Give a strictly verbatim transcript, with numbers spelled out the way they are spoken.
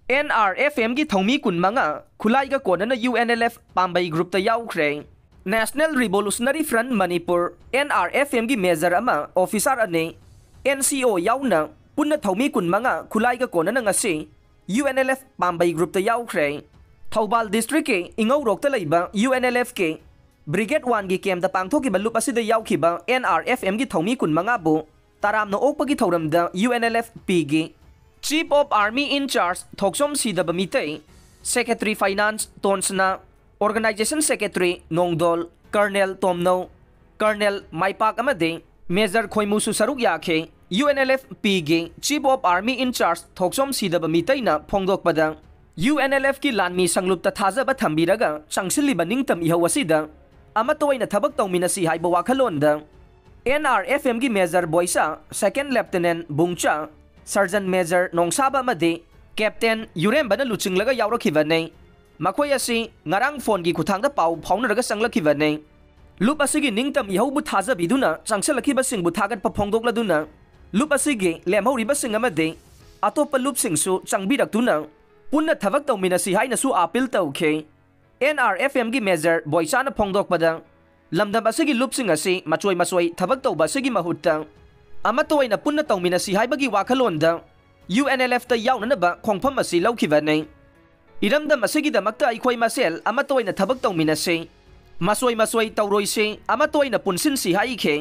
NRFMꯒꯤ ꯊꯧꯃꯤ ꯀꯨꯟꯃꯉꯥ ꯈꯨꯠꯂꯥꯏꯒ ꯀꯣꯟꯅꯅ UNLF ꯄꯥꯝꯕꯩ groupꯇ ꯌꯥꯎꯈ꯭ꯔꯦ꯫ National Revolutionary Front Manipur, NRFMꯒꯤ major ꯑꯃ, officer ꯑꯅꯤ, NCO ꯌꯥꯎꯅ ꯄꯨꯟꯅ ꯊꯧꯃꯤ ꯀꯨꯟꯃꯉꯥ ꯈꯨꯠꯂꯥꯏꯒ ꯀꯣꯟꯅꯅ ꯉꯁꯤ UNLF ꯄꯥꯝꯕꯩ groupꯇ ꯌꯥꯎꯈ꯭ꯔꯦ꯫ ꯊꯧꯕꯥꯜ districtꯀꯤ ꯏꯉꯧꯔꯣꯛꯇ ꯂꯩꯕ UNLFꯀꯤ Brigade oneꯒꯤ campꯇ ꯄꯥꯡꯊꯣꯛꯈꯤꯕ ꯂꯨꯞ ꯑꯁꯤꯗ ꯌꯥꯎꯈꯤꯕ NRFMꯒꯤ ꯊꯧꯃꯤ ꯀꯨꯟꯃꯉꯥꯕꯨ ꯇꯔꯥꯝꯅ ꯑꯣꯛꯄꯒꯤ ꯊꯧꯔꯝꯗ UNLFPꯒꯤ Chief of Army in Charge Thokchom ꯁꯤꯗꯕ Meitei, Secretary Finance ꯇꯣꯟꯁꯅꯥ, Organization Secretary ꯅꯣꯡꯗꯣꯜ, Colonel ꯇꯣꯝꯅꯧ, Colonel ꯃꯥꯏꯄꯥꯛ ꯑꯃꯗꯤ Major ꯈꯣꯏꯃꯨꯁꯨ ꯁꯔꯨꯛ ꯌꯥꯈꯤ꯫ UNLFPꯒꯤ Chief of Army in Charge ꯊꯣꯛꯆꯣꯝ ꯁꯤꯗꯕ ꯃꯤꯇꯩꯅ ꯐꯣꯡꯗꯣꯛꯄꯗ, UNLFꯀꯤ ꯂꯥꯟꯃꯤ ꯁꯪꯂꯨꯞꯇ ꯊꯥꯖꯕ ꯊꯝꯕꯤꯔꯒ ꯆꯪꯁꯤꯜꯂꯤꯕ ꯅꯤꯡꯇꯝ ꯏꯍꯧ ꯑꯁꯤꯗ ꯑꯃꯠꯇ ꯑꯣꯏꯅ ꯊꯕꯛ ꯇꯧꯃꯤꯟꯅꯁꯤ ꯍꯥꯏꯕ ꯋꯥꯈꯜꯂꯣꯟꯗ NRFMꯒꯤ Major ꯕꯣꯏꯆꯥ, Second Lieutenant ꯕꯨꯡꯆꯥ, Sergeant Major ꯅꯣꯡꯁꯥꯕ ꯑꯃꯗꯤ Captain ꯌꯨꯔꯦꯝꯕꯅ ꯂꯨꯆꯤꯡꯂꯒ ꯌꯥꯎꯔꯛꯈꯤꯕꯅꯤ꯫ ꯃꯈꯣꯏ ꯑꯁꯤ ꯉꯔꯥꯡ phoneꯒꯤ ꯈꯨꯠꯊꯥꯡꯗ ꯄꯥꯎ ꯐꯥꯎꯅꯔꯒ ꯆꯪꯂꯛꯈꯤꯕꯅꯤ꯫ ꯂꯨꯞ ꯑꯁꯤꯒꯤ ꯅꯤꯡꯇꯝ ꯏꯍꯧꯕꯨ ꯊꯥꯖꯕꯤꯗꯨꯅ ꯆꯪꯁꯤꯜꯂꯛꯈꯤꯕꯁꯤꯡꯕꯨ ꯊꯥꯒꯠꯄ ꯐꯣꯡꯗꯣꯛꯂꯗꯨꯅ, ꯂꯨꯞ ꯑꯁꯤꯒꯤ ꯂꯦꯝꯍꯧꯔꯤꯕꯁꯤꯡ ꯑꯃꯗꯤ ꯑꯇꯣꯞꯄ ꯂꯨꯞꯁꯤꯡꯁꯨ ꯆꯪꯕꯤꯔꯛꯇꯨꯅ ꯄꯨꯟꯅ ꯊꯕꯛ ꯇꯧꯃꯤꯟꯅꯁꯤ ꯍꯥꯏꯅꯁꯨ appeal ꯇꯧꯈꯤ꯫ NRFMꯒꯤ Major ꯕꯣꯏꯆꯥꯅ ꯐꯣꯡꯗꯣꯛꯄꯗ, ꯂꯝꯗꯝ ꯑꯁꯤꯒꯤ ꯂꯨꯞꯁꯤꯡ ꯑꯁꯤ ꯃꯆꯣꯏ ꯃꯆꯣꯏ ꯊꯕꯛ ꯇꯧꯕ ꯑꯁꯤꯒꯤ ꯃꯍꯨꯠꯇ ꯑꯃꯠꯇ ꯑꯣꯏꯅ ꯄꯨꯟꯅ ꯇꯧꯃꯤꯟꯅꯁꯤ ꯍꯥꯏꯕꯒꯤ ꯋꯥꯈꯜꯂꯣꯟꯗ UNLFꯇ ꯌꯥꯎꯅꯅꯕ ꯈꯣꯡꯐꯝ ꯑꯁꯤ ꯂꯧꯈꯤꯕꯅꯤ꯫ ꯏꯔꯝꯗꯝ ꯑꯁꯤꯒꯤꯗꯃꯛꯇ ꯑꯩꯈꯣꯏ ꯃꯁꯦꯜ ꯑꯃꯠꯇ ꯑꯣꯏꯅ ꯊꯕꯛ ꯇꯧꯃꯤꯟꯅꯁꯤ, ꯃꯆꯣꯏ ꯃꯆꯣꯏ ꯇꯧꯔꯣꯏꯁꯤ, ꯑꯃꯠꯇ ꯑꯣꯏꯅ ꯄꯨꯟꯁꯤꯟꯁꯤ ꯍꯥꯏꯈꯤ꯫